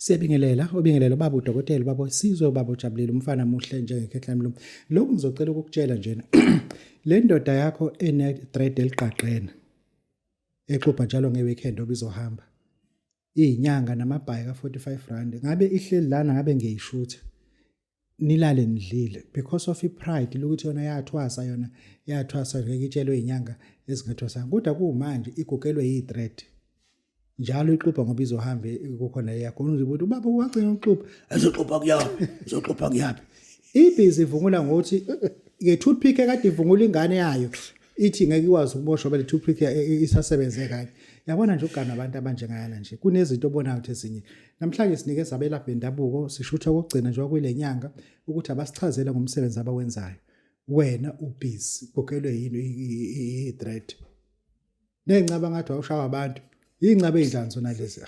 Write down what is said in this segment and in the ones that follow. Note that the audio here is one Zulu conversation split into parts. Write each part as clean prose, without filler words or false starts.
Siyabingelela, ubingelela ubaba udokotela, ubaba Sizwe, ubaba ujabulile, umfana muhle njengekhehla mlungu. Lokhu ngizocela ukukutshela njena. Le ndoda yakho ene dread eliqaqene exubha njalo ngeweekend obizohamba. Izinyanga namabhayi ka 45 rand. Ngabe ihleli lana ngabe ngiyishutha. Nilale nidlile because of ipride lokuthi yona yathwasa yona yathwasa ngeke itshelwe inyanga ezingathwasanga kodwa kumanje igugelwe yi-thread njalo ixubha ngoba izohambe kukhona yakho uzobuthi ubaba wagcina uxubha ezoxubha kuyaphi ezoxubha kuyaphi ibhizi ivungula ngokuthi nge-toothpick ekade ivungula ingane yayo ithi ngeke ikwazi ukuboshwa bele toothpick isasebenze kanye yabona nje ukugana abantu abanjengayana nje kunezinto obonayo ukuthi ezinye namhlanje sinikeza abelaphi bendabuko sishutha okugcina njengoba kuyile nyanga ukuthi abasichazele ngomsebenzi abawenzayo wena ubhizi ugokelwe yini i-dread Ney'ncaba ngathi wawushawa abantu. Iy'ncaba ey'njani zona lezi?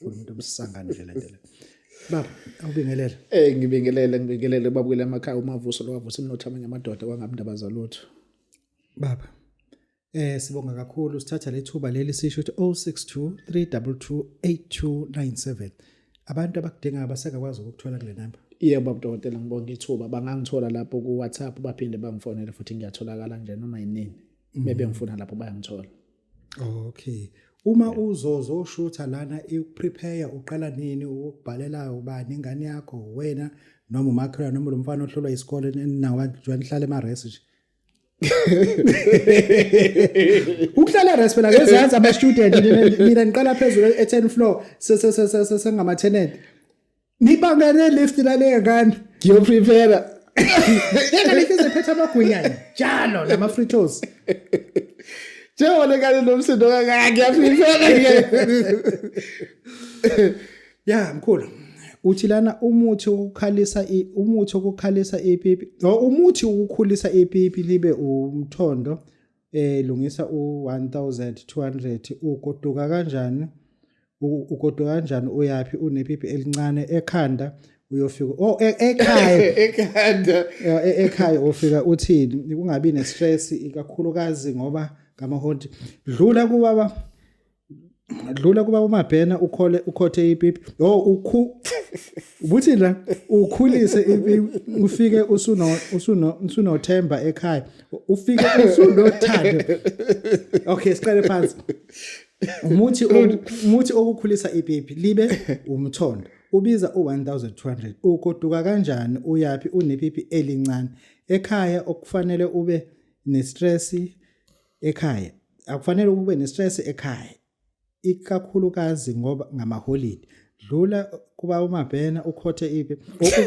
Umuntu omsangane nje lento le. Baba, awubingelele. Eh ngibingelele ngibingelele babukele emakhaya uMavuso lo wavusa imnotho amanye amadoda kwangabi ndaba zalutho. Baba. Eh sibonga kakhulu sithatha lethuba leli sisho ukuthi 062 322 8297. Abantu abakudingayo basengakwazi ukukuthola kule namba. Yebo baba dokotela ngibonga ithuba bangangithola lapho ku WhatsApp baphinde bangifonele futhi ngiyatholakala nje noma yinini. Bebengifuna lapho bayangithola. Okay. Uma uzozoshutha lana i-prepare uqala nini ukubhalela ubani ingane yakho wena noma umakhelwane noma lo mfana ohlolwa isikole ninawo nihlala ema-res nje. Ukuhlala res phela ngezansi ama-student nina niqala phezulu e-10 floor sengama-tenant. Nibangane lift lale ngane. Ngiyoprepare. Yeka lift iziphethe amagwinya njalo nama fritos. Njengoba lekane nomsindo kangaka ngiyaprepare. Ya mkhulu. Uthi lana umuthi wokukhalisa umuthi wokukhalisa ipipi oh umuthi wokukhulisa ipipi libe umthondo eh lungisa u1200 ugoduka kanjani ugoduka kanjani uyaphi unepipi elincane ekhanda uyofika oh e, ekhaya ekhanda e, ekhaya ufika uthini kungabi nestress ikakhulukazi ngoba ngamahonti dlula kubaba dlula kuba uMabhena ukhole ukhothe ipipi oh ukhu ubuthi la ukhulise ipipi ufike usuno usuno usunothemba ekhaya ufike usunothando okay siqale phansi umuthi umuthi okukhulisa ipipi libe umthondo ubiza u1200 ugoduka kanjani uyapi unepipi elincane ekhaya okufanele ube nestress ekhaya akufanele ube nestress ekhaya ikakhulukazi ngoba ngamaholidi dlula kuba umabhena ukhothe ipi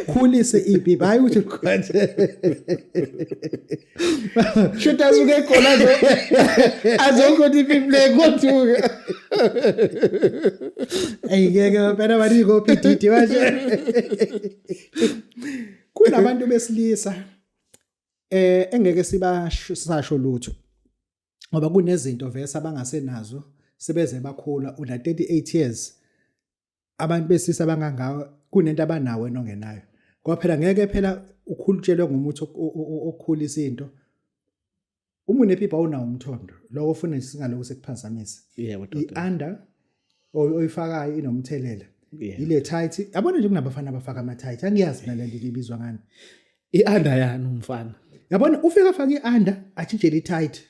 ukhulise ipi hayi ukuthi ukhothe Shuthi asuke khona azokhotha ipi play kothuka ayikeke mabhena baningi opididi manje kunabantu besilisa eh engeke sibasho sasho lutho ngoba kunezinto vese abangasenazo sebeze bakhula una 38 years abantu besisa abangangawe kunento abanawo wena ongenayo ngoba phela ngeke phela ukhulutshelwe ngomuthi okukhulisa into uma unepipa awunawo umthondo lokho ufuna singalokhu sekuphazamisa yebo i-under oyifakayo inomthelela ile tight yabona nje kunabafana abafaka ama tight angiyazi mina lento ibizwa ngani i-under yani umfana yabona ufika afaka i-under ajijele i-tight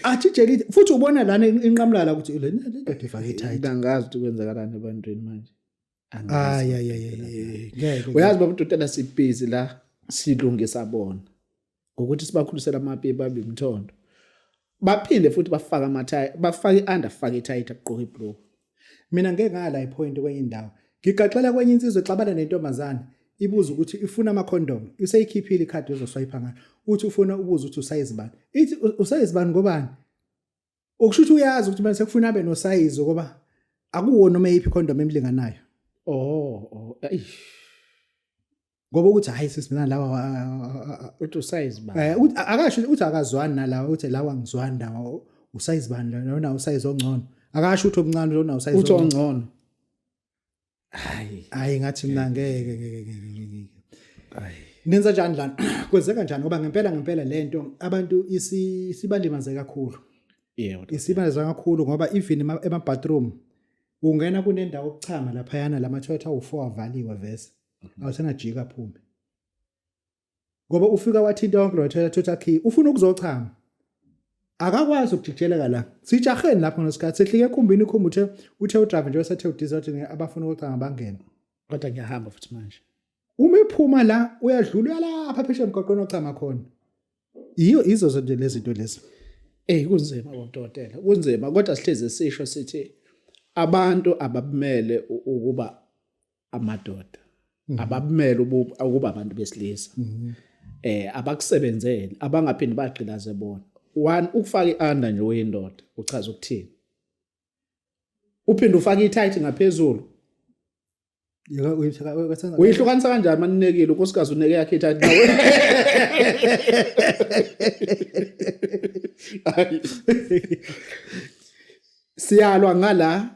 ajijele futhi ubona lana inqamlala ukuthi le ndoda ifake i-tight angazi ukuthi kwenzakalani ebantwini manje ay ay ay ngeke uyazi baba udokotela sibhizi la silungisa bona ngokuthi sibakhulisele amapipi babe imthondo baphinde futhi bafake amathayi bafake i-under fake ithayithi agqoke ibhuluku mina ngeke ngala ipoint kwenye indawo ngigaxela kwenye insizwa exabana nentombazane ibuza ukuthi ifuna ama-condom iseyikhiphile ikhadi uzoswayipha ngalo uthi ufuna ubuza ukuthi usayizi bani ithi usayizi bani ngobani okusho ukuthi uyazi ukuthi manje sekufuna abe nosayizi ngoba akuwo noma eyiphi condom emlinganayo oh eish ngoba ukuthi hayi sisi mina lawa uthi usize bani eh uthi akasho uthi akazwani nalawa uthi lawa ngizwani nawo usize bani lona usize ongcono akasho uthi omncane lona usize uthi ongcono hayi hayi ngathi mina ngeke ngeke ngeke ngeke hayi nenza njani lana kwenzeka njani ngoba ngempela ngempela lento abantu isibalimaze kakhulu yebo isibalimaze kakhulu ngoba even ema bathroom Ungena kunendawo yokuchama laphayana lama-toilet awu-4 avaliwe vese. Awusenajika aphume. Ngoba ufika wathinta wonke lo toilet uthi akhiye, ufuna ukuzochama. Akakwazi ukujikeleka la. Sijaheni lapho ngesikhathi sehlike ekhumbini ikhumbi uthe udrive nje sethe udizel uthi abafuna ukuchama bangene. Kodwa ngiyahamba futhi manje. Uma ephuma la uyadlula uyalapha phesheya emgwaqweni ochama khona. Iyo izo nje lezi zinto lezi. Eh kunzima bodokotela, kunzima kodwa sihlezi sisho sithi abantu ababumele ukuba amadoda. Ababumele ukuba abantu besilisa. Abakusebenzele, abangaphindi bagqilaze bona. One ukufaka i-under nje uyindoda, uchaza ukuthini? Uphinde ufake i-tight ngaphezulu. Uyihlukanisa kanjani maninekile unkosikazi uneke yakhe i-tight nawe? Siyalwa ngala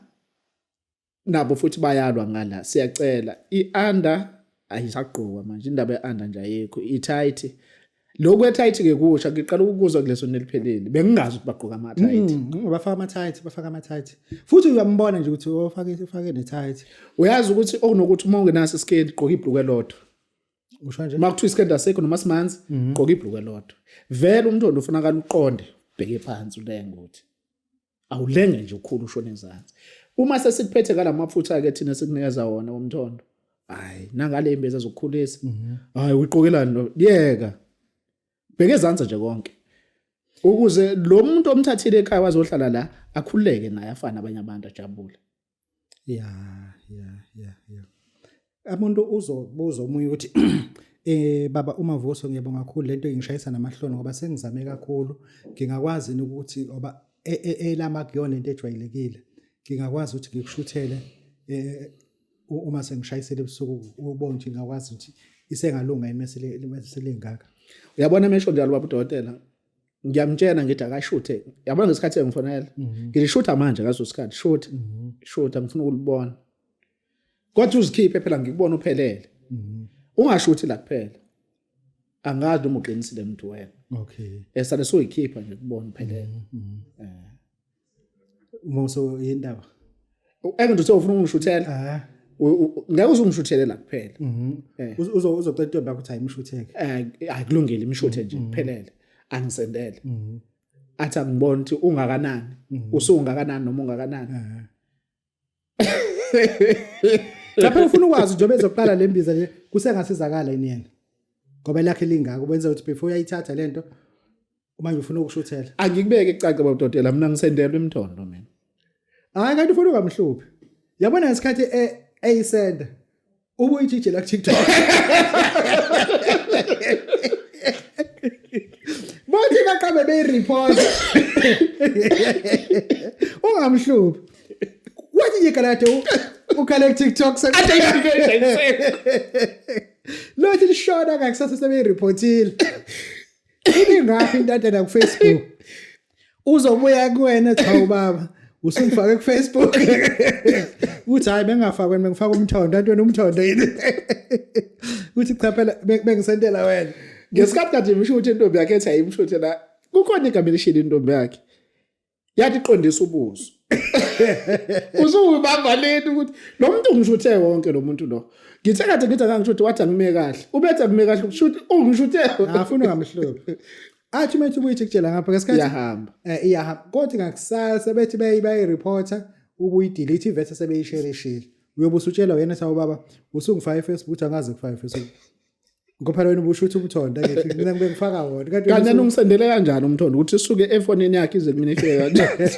nabo futhi bayalwa ngala siyacela i-under ayisagqokwa manje indaba ye-under nje ayikho i-tight lokhu e-tight ke kusha ngiqala ukukuzwa kuleso neliphelile bengingazi ukuthi bagqoka ama-tight Bafaka ama-tight, bafaka ama-tight. Futhi uyambona nje ukuthi ufake ne-tight. Uyazi ukuthi okunokuthi uma ungenaso isiketi gqoka ibhluku elodwa. Usho nje? Uma kuthiwa isiketi asikho noma simanzi gqoka ibhluku elodwa. Vele umntwana ufunakala uqonde ubheke phansi ulenge ukuthi awulenge nje ukhulu ushone ezansi. Uma sesikuphethe ngalamafutha ke thina sikunikeza wona womthondo. Hayi nangale imbeza zokukhulisa. Hayi uyiqokelani lo? Yeka. Bheke ezansi nje konke. Ukuze lo muntu omthathile ekhaya wazohlala la akhululeke naye afane nabanye abantu ajabule. Ya. Umuntu uzobuza omunye ukuthi baba uMavuso ngiyabonga kakhulu lento ingishayisa namahloni ngoba sengizame kakhulu ngingakwazi yini ukuthi ngoba elama kuyona into ejwayelekile ngingakwazi ukuthi ngikushuthele uma sengishayisele ebusuku ubone ukuthi ngingakwazi ukuthi isengalunga yini mese lingaka. Uyabona mesho njalo baba udokotela ngiyamtshela ngithi akashuthe yabona ngesikhathi engifonela ngilishutha manje ngaso sikhathi shoot shoot angifuna ukulibona kodwa uzikhiphe phela ngikubona uphelele ungashuthi la kuphela angazi noma uqinisile mntu wena Okay. Esale soyikhipha nje kubona uphelele. Uma uso yindaba. Engithi uthe ufuna ungishuthela. Ah. Ngeke uzungishuthele la kuphela. Uzo uzocela intombi yakho ukuthi ayimshutheke. Akulungile imshuthe nje kuphelele. Angisendele. Athi angibona ukuthi ungakanani. Usungakanani noma ungakanani. Cha phela ufuna ukwazi njengoba ezoqala le mbiza nje kusengasizakala yini yena. Ngoba lakhe lingaka wenza ukuthi before uyayithatha lento manje ufuna ukushuthela. Angikubeke kucace babudodela mina ngisendelwe imthondo mina. Hayi kanti ufuna ungamhluphi. Yabona ngesikhathi eyisenda ubuyijijela ku TikTok. Bothi baqabe beyireport. Ungamhluphi. Wathi nje kalade ukhale ku TikTok Ade ifike Lothi lishona ngakusasa sebeyireportile. Ibingaphi intandana ku Facebook? Uzobuya kuwena cha ubaba usungifake ku Facebook. Uthi hayi bengingafaki wena bengifaka umthondo antweni umthondo yini. Uthi cha phela bengisentela wena. Ngesikhathi kade imshuthe intombi yakhe ethi ayimshuthe la kukhona igama elishilo intombi yakhe. Yathi qondisa ubuso. Usubamba lento ukuthi lo muntu ungishuthe wonke lo muntu lo. Ngithe kade ngithi akangishuthe wathi angime kahle. Ubethe angime kahle ukushuthe ungishuthe. Afuna ungamhluphi. Athi uma ethi ubuye kutshela ngapha ngesikhathi iyahamba. Iyahamba. Kodwa ngakusasa bethi bayi reporter ubuyi delete ivese sebeyishereshile. Uyobe usutshela wena sawu baba usungifaka eFacebook uthi angaze kufaka eFacebook. Ngoba phela wena ubushutha umthondo ngithi mina ngibe ngifaka wona. Kanti wena Kanti ungisendele kanjani umthondo ukuthi isuke efonini yakhe ize kumina ifike kanjani?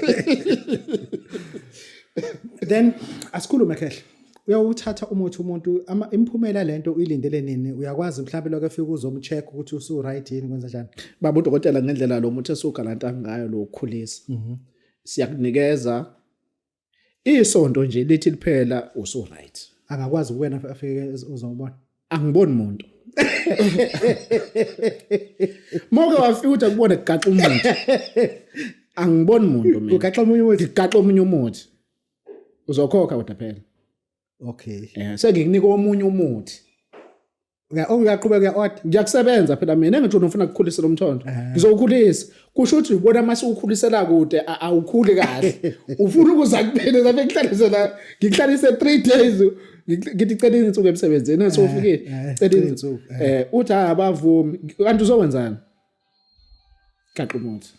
Then asikhulume khehle. Uyawuthatha umuthi umuntu imiphumela lento uyilindele nini? Uyakwazi mhlawumbe lokho efika uzomcheck ukuthi usu right yini kwenza njani? Baba udokotela ngendlela lo muthi esugalanta ngayo lo ukukhulisa. Siyakunikeza isonto nje lithi liphela usu right. Angakwazi kuwena afike uzobona. Angiboni muntu. Moke wafika uthi akubone kugaxa umuthi. Angiboni muntu mina. Ugaxa omunye umuthi. Ngigaxa omunye umuthi. Uzokhokha kodwa phela. Okay. Sengikunika omunye umuthi. Uyaqhubeka uya-order. Ngiyakusebenza phela mina engitsho ufuna ukukhulisa lo mthondo. Ngizowukhulisa. Kusho ukuthi ubona mase ukhulisela kude awukhuli kahle. Ufuna ukuza kumina lapha ngihlalise la ngikuhlalise 3 days ngithi cela insuku emsebenzini engisofikile. Cela insuku. Uthi abavumi. Kanti uzokwenzani? Gaqa umuthi.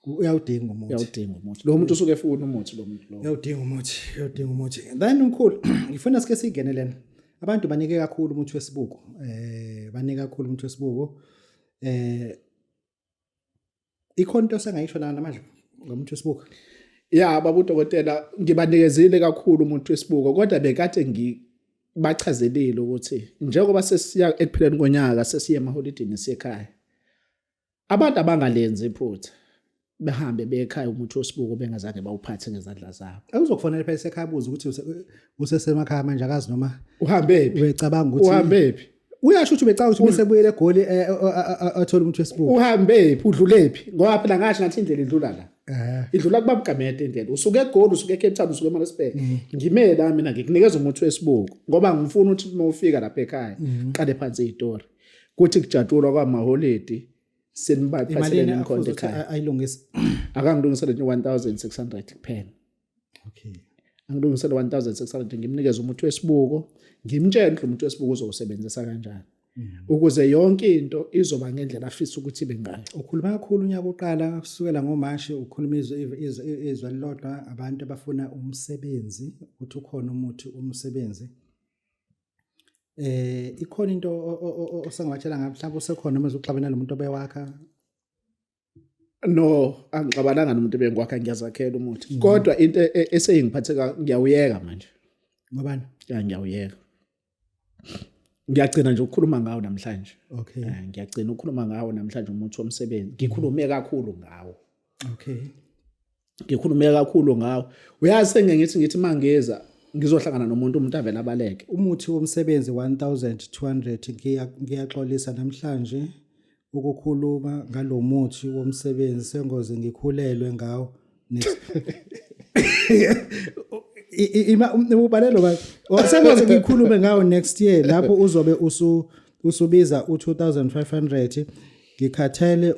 Uyawudinga umuthi. Uyawudinga umuthi. Lo muntu usuke efuna umuthi lo muntu lo. Uyawudinga umuthi, uyawudinga umuthi. Then umkhulu, ngifuna sike singene lena. Abantu banike kakhulu umuthi wesibuko. Banike kakhulu umuthi wesibuko. Ikhona into osengayisho la namanje ngomuthi wesibuko? Ya baba udokotela ngibanikezile kakhulu umuthi wesibuko kodwa bekade ngibachazelile ukuthi njengoba sesiya ekupheleni konyaka sesiya emaholidini siyekhaya. Abantu abangalenzi iphutha behambe bekhaya umuthi wesibuko bengazange bawuphathe ngezandla zabo. Awuzokufonela phela esekhaya buza ukuthi usesemakhaya manje akazi noma uhambe phi. Ubecabanga ukuthi uhambe phi. Uyasho ukuthi ubecabanga ukuthi ubesebuyele eGoli athole umuthi wesibuko. Uhambe phi udlule phi ngoba phela ngasho ngathi indlela idlula la. Idlula kubaba Gamede indlela. Usuke eGoli usuke eCape Town usuke eMaritzburg. Ngime la mina ngikunikeza umuthi wesibuko ngoba ngifuna ukuthi uma ufika lapha ekhaya qale phansi izitori. Kuthi kujatshulwa kwamaholidi senibaphathele imkhonto ekhaya. Ayilungise. Akangilungisele nje 1600 kuphela. Okay. Angilungisele 1600 ngimnikeze umuthi wesibuko, ngimtshele ukuthi umuthi wesibuko uzowusebenzisa kanjani. Ukuze yonke into izoba ngendlela afisa ukuthi ibe ngayo. Ukhuluma kakhulu unyaka oqala kusukela ngoMashi ukhuluma izwi elilodwa abantu abafuna umsebenzi ukuthi ukhona umuthi umsebenzi. Ikhona into osengabatshela ngayo mhlawumbe usekhona noma uzoxabana nomuntu obewakha? No, angixabananga nomuntu ebengiwakha ngiyazakhela umuthi. Kodwa into eseyingiphatheka ngiyawuyeka manje. Ngobani? Ya ngiyawuyeka. Ngiyagcina nje ukukhuluma ngawo namhlanje. Okay. Ngiyagcina ukukhuluma ngawo namhlanje umuthi womsebenzi. Ngikhulume kakhulu ngawo. Okay. Ngikhulume kakhulu ngawo. Uyazi sengithi ngithi mangeza ngizohlangana nomuntu umuntu avela abaleke. Umuthi womsebenzi 1200 ngiyaxolisa namhlanje ukukhuluma ngalomuthi womsebenzi sengoze ngikhulelwe ngawo. Ima ubalelo ba sengoze ngikhulume ngawo next year lapho uzobe usubiza u2500. Ngikhathele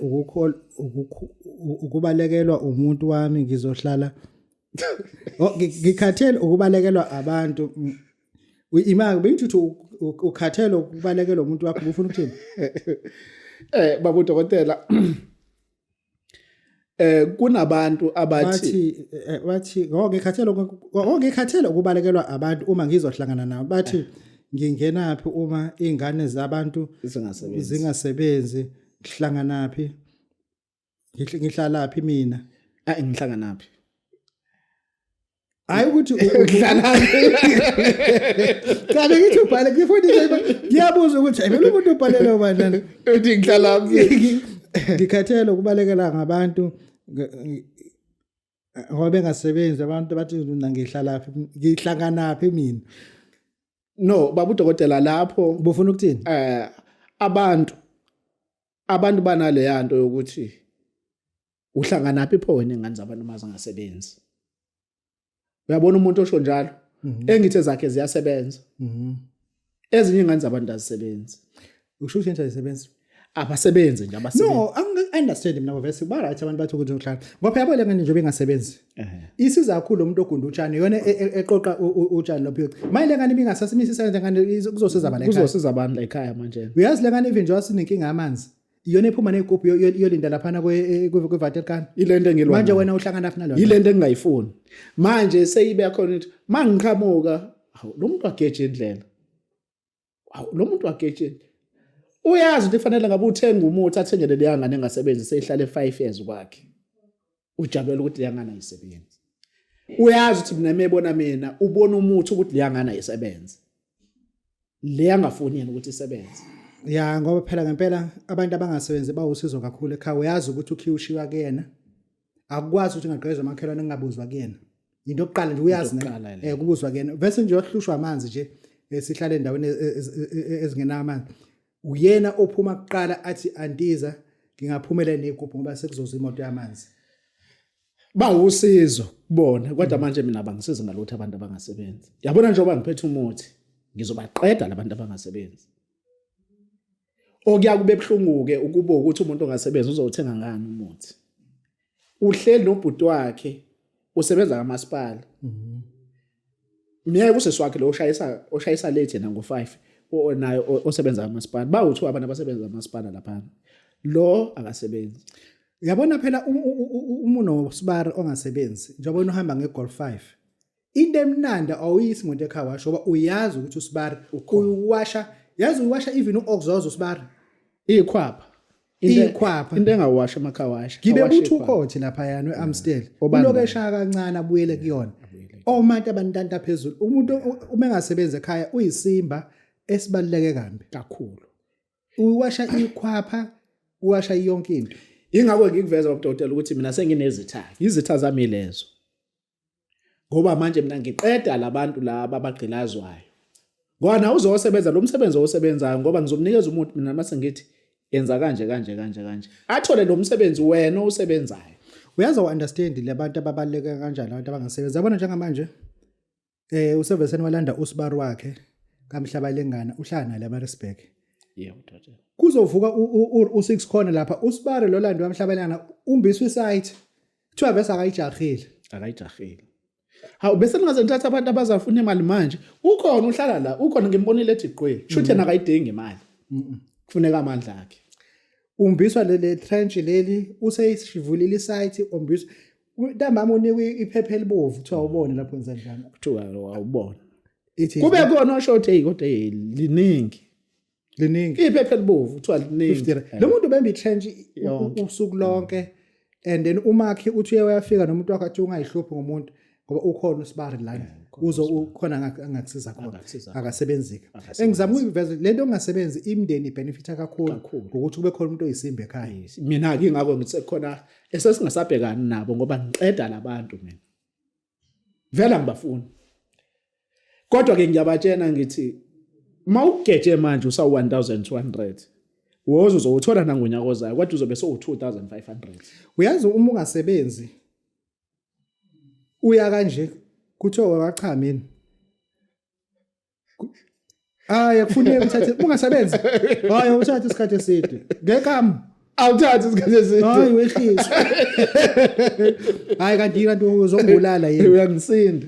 ukubalekelwa umuntu wami ngizohlala ngikhathele ukubalekelwa abantu. Ima bengithi ukhathele ukubalekelwa umuntu wakho ufuna ukuthini? Baba udokotela kunabantu abathi bathi ngikhathele ukubalekelwa abantu uma ngizohlangana nabo bathi ngingenaphi uma ingane zabantu zingasebenzi ngihlanganaphi ngihlalaphi mina? Ngihlanganaphi? Hayi ukuthi uhlalaphi. Cha bengithi ubhale ngifundise ngiyabuza ukuthi vele umuntu ubhalele ubani lana? Uthi ngihlalaphi? Ngikhathele ukubalekela ngabantu ngoba bengasebenzi abantu bathi mina ngihlalaphi ngihlanganaphi mina? No baba udokotela lapho ubufuna ukuthini? Abantu banale nto yokuthi uhlanganaphi pho wena ingane zabantu uma zingasebenzi. Uyabona umuntu osho njalo engithi zakhe ziyasebenza. Ezinye ingane zabantu azisebenzi. Usho ukuthi azisebenzi? Abasebenzi nje abasebenzi. No, angi-understand mina vese ba right abantu bathi ukuthi uhlala. Ngoba yabo le ngane nje bengasebenzi. Isiza kakhulu umuntu ogunda utshani yona eqoqa utshani lopho. Manje le ngane ibingasasimisa isebenza ngane kuzosiza abantu ekhaya. Kuzosiza abantu ekhaya manje. Uyazi le ngane even nje wasinenkinga yamanzi. Iyona ephuma nezigubhu iyolinda laphana kweVaterkan. Ilento engilwa. Manje wena uhlangana phi nalona? Yilento engingayifuni. Manje seyibe khona ukuthi mangiqhamuka, hawu lo muntu wageje indlela. Hawu lo muntu wageje. Uyazi ukuthi kufanele ngabe uthenga umuthi athengele leya ngane engasebenzi seyihlale 5 years kwakhe. Ujabulela ukuthi leya ngane ayisebenzi. Uyazi ukuthi mina mebona mina ubona umuthi ukuthi leya ngane ayisebenzi. Le angafuni yena ukuthi isebenze. Ya ngoba phela ngempela abantu abangasebenzi bawusizo kakhulu ekhaya. Uyazi ukuthi ukhiye ushiwa kuyena. Akukwazi ukuthi ungagqekeza amakhelwane kungabuzwa kuyena. Into yokuqala nje uyazi ne kubuzwa kuyena. Bese nje uhlushwa amanzi nje sihlale endaweni ezingenawo amanzi. Uyena ophuma kuqala athi antiza ngingaphumela negubhu ngoba sekuzoza imoto yamanzi. Bawusizo kubona kodwa manje mina bangisiza ngalutho abantu abangasebenzi. Yabona njengoba ngiphethe umuthi ngizobaqeda labantu abangasebenzi. Okuya kube buhlungu-ke ukuba ukuthi umuntu ongasebenzi uzowuthenga ngani umuthi. Uhleli nobhuti wakhe usebenza kamasipala. Myeke usisi wakhe lo oshayisa oshayisa late yena ngo-5 naye osebenza kamasipala. Bawu-two abantu abasebenza kamasipala laphana. Lo akasebenzi. Uyabona phela uma unosibari ongasebenzi njengoba wena uhamba nge-Golf 5 into emnandi awuyisi imoto ekhaya washo ngoba uyazi ukuthi usibari uyiwasha yazi uyiwasha even u-oxozo usibari Ikhwapha. Ikhwapha. Into engawasha amakhawasha. Ngibe kuthi ukhothi laphayana we-Amstel uloke eshaya kancane abuyele kuyona omanti abantanta phezulu umuntu uma engasebenzi ekhaya uyisimba esibaluleke kambi kakhulu. Uwasha ikhwapha, uwasha yonke into. Ingakho ngikuveza babudokotela ukuthi mina senginezitha. Izitha zami lezo. Ngoba manje mina ngiqeda labantu laba abagqilazwayo. Ngoba nawe uzosebenza lo msebenzi owusebenzayo ngoba ngizomnikeza umuntu mina mase ngithi yenza kanje kanje kanje kanje. Athole lo msebenzi wena owusebenzayo. Uyazi awu-understand labantu ababaluleke kanjani abantu abangasebenzi. Yabona njengamanje Eh useveseni walanda usibari wakhe kamhlaba lengana uhlala naye eMaritzburg. Yebo dodela. Kuzovuka u6 khona lapha usibari lo lando kamhlaba lengana umbiswa isite. Kuthiwa bese akayijahile. Akayijahile. Hawu bese ningaze nithatha abantu abazafuna imali manje. Ukhona uhlala la, ukhona ngimbonile ethi qwe. Shuthi yena akayidingi imali. Kufuneka amandla akhe. Umbiswa leli trench leli useyishivulile isite umbiswa Ntambama unikwe iphepha elibovu kuthiwa ubone lapho wenza njani. Kuthiwa awubona. Ithi Kube khona osho ukuthi hey kodwa hey liningi. liningi. Iphepha elibovu kuthiwa liningi. 50 rand. Lo muntu bemba i-trench Yonke. usuku lonke and then umakhi uthi uye uyafika nomuntu wakhe athi ungayihluphi ngomuntu ngoba ukhona usibari lana uzo ukhona angakusiza khona Angakusiza. akasebenzike Akasebenzi. engizama ukuyiveza lento ongasebenzi imindeni ibenefita kakhulu Kakhulu. ngokuthi kube khona umuntu oyisimba ekhaya Yes. Mina ke ingakho ngithi khona esesingasabhekani nabo ngoba ngiqeda labantu mina. Vele angibafuni. Kodwa ke ngiyabatshena ngithi mawugeje manje usa 1200 woza uzowuthola nangonyaka ozayo kodwa uzobe sowu 2500. Uyazi uma ungasebenzi uya kanje kuthiwa wachama yini? Hayi akufuneki uthathe ungasebenzi. Hayi uthathe isikhathi eside. Ngekam. Awuthathi isikhathi eside. Hayi wehlisa. Hayi kanti kanti uzongibulala yini? Uyangisinda.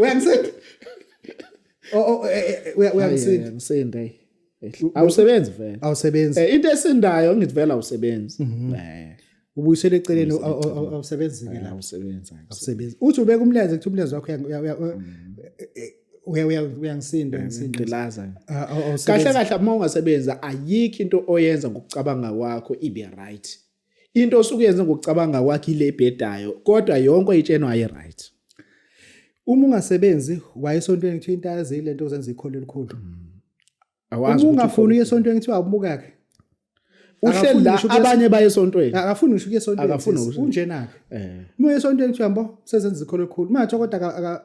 Uyangisinda. Oh oh eh, eh, uyangisinda. Uyangisinda hey. Awusebenzi vele. Awusebenzi. Eh, into esindayo ngithi vele awusebenzi. Eh. Ubuyisele eceleni awusebenzi ke lapho. Awusebenzi. Awusebenzi. Uthi ubeka umlenze kuthi umlenze wakho uya uya uyangisinda uyangisinda. Ngqilaza. Awusebenzi. Kahle kahle uma ungasebenzi ayikho into oyenza ngokucabanga kwakho ibe right. Into osuke uyenze ngokucabanga kwakho ile ebhedayo kodwa yonke oyitshenwa ayi right. Uma ungasebenzi wayesontweni kuthiwa into ayazi lento ozenza ikholo elikhulu. Awazi Uma ukuthi ungafuni uye esontweni kuthiwa awubukake. uhleli Akafuni la ngisho ukuya- abanye baye esontweni. Akafuni ngisho ukuya esontweni. Akafuni sisi. ngisho- Unjena-ke. Eh. Uma uye esontweni kuthiwa mbo sezenza ikholo elikhulu. Manje kodwa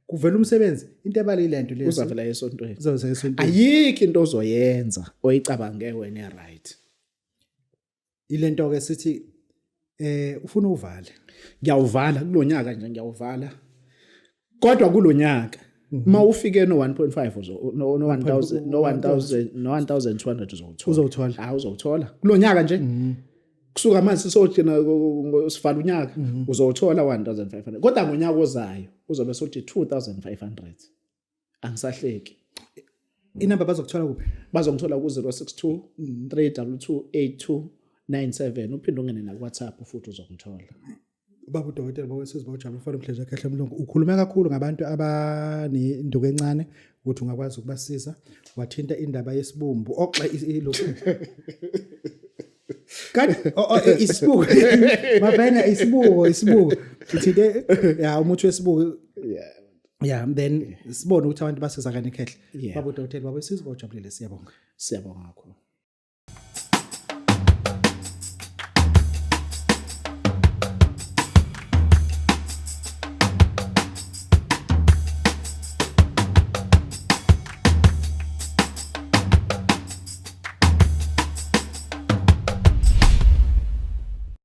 kuvela umsebenzi into ebalile lento leyo. Uzavela esontweni. Uzavela esontweni. Ayikho into ozoyenza oyicabange wena right. Ilento ke sithi eh ufuna uvale. Ngiyawuvala kulonyaka nje ngiyawuvala. Kodwa kulonyaka uma ufike no 1.5 uzo no no 1000 no 1000 no 1200 uzowuthola. Uzowuthola. Ah uzowuthola. Kulonyaka nje. Kusuka manje sisogcina sivala unyaka uzowuthola 1500. Kodwa ngonyaka ozayo uzobe sothi 2500. Angisahleki. Inamba bazokuthola kuphi? Bazongithola ku 062 322 8297 uphinde ungene na WhatsApp futhi uzongithola. Ubaba udokotela bawesizwe bawujabula ufana umhleje akhehle umlungu ukhulume kakhulu ngabantu abanenduku encane ukuthi ungakwazi ukubasiza wathinta indaba yesibumbu oxe ilokhu kanti isibuko mabena isibuko isibuko ithinte ya umuthi wesibuko yeah then sibone ukuthi abantu basizakane ikhehle baba udokotela baba wesizwe bawujabulile siyabonga Siyabonga kakhulu.